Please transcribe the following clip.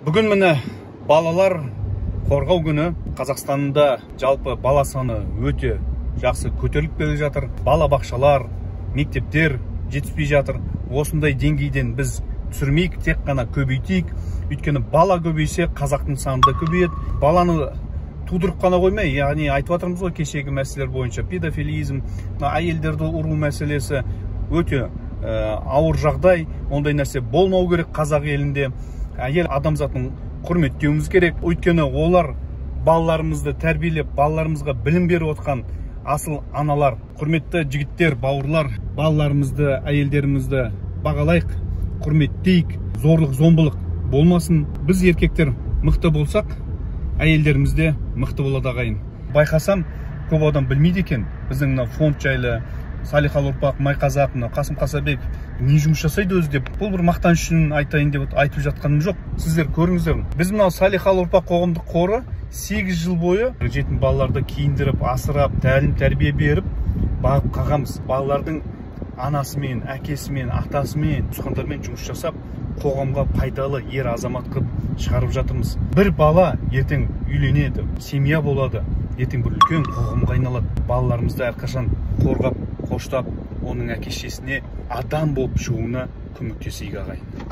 Бүгін міне балалар қорғау күні. Қазақстанда жалпы бала саны өте жақсы көтеріліп келе жатыр. Бала бақшалар, мектептер жетіспей жатыр. Осындай деңгейден біз түсірмейік, тек қана көбейтейік. Өйткені бала көбейсе, қазақтың саны да көбейеді. Баланы тудырып қана қоймай, яғни айтып жатырмыз ғой кешегі мәселелер бойынша, педофилизм, әйелдерді ұру мәселесі өте ауыр жағдай. Ондай нәрсе болмау керек қазақ елінде. Әйел адамзатын құрметтеуіміз керек. Өйткені олар балаларымызды тәрбиелеп, балаларымызға білім беріп отқан асыл аналар. Құрметті жігіттер, бауырлар, балаларымызды, әйелдерімізді бағалайық, құрметтейік. Зорлық, зомбылық болмасын. Біз еркектер мықты болсақ, әйелдеріміз де мықты болады ағайын. Байқасам, көп адам білмейді екен біздің мына фонд жайлы. Салиқалы ұрпақ, Майқазақ, мына Қасым Қасабеков не жұмыс жасайды өзі деп. Бұл бір мақтаныш үшін айтайын деп айтып жатқаным жоқ. Сіздер көріңіздер. Біз мынау Салиқалы ұрпақ қоғамдық қоры 8 жыл бойы жетім балаларды киіндіріп, асырап, тәлім тәрбие беріп, бағып қағамыз. Балалардың анасымен, әкесімен, атасымен, туысқандармен жұмыс жасап, қоғамға пайдалы ер азамат қылып шығарып жатырмыз. Бір бала ертең үйленеді, семья болады, ертең бір үлкен қоғамға айналады. Балаларымызды әрқашан қорғап, қоштап, оның әке-шешесіне адам болып шығуына көмектесейік ағайын.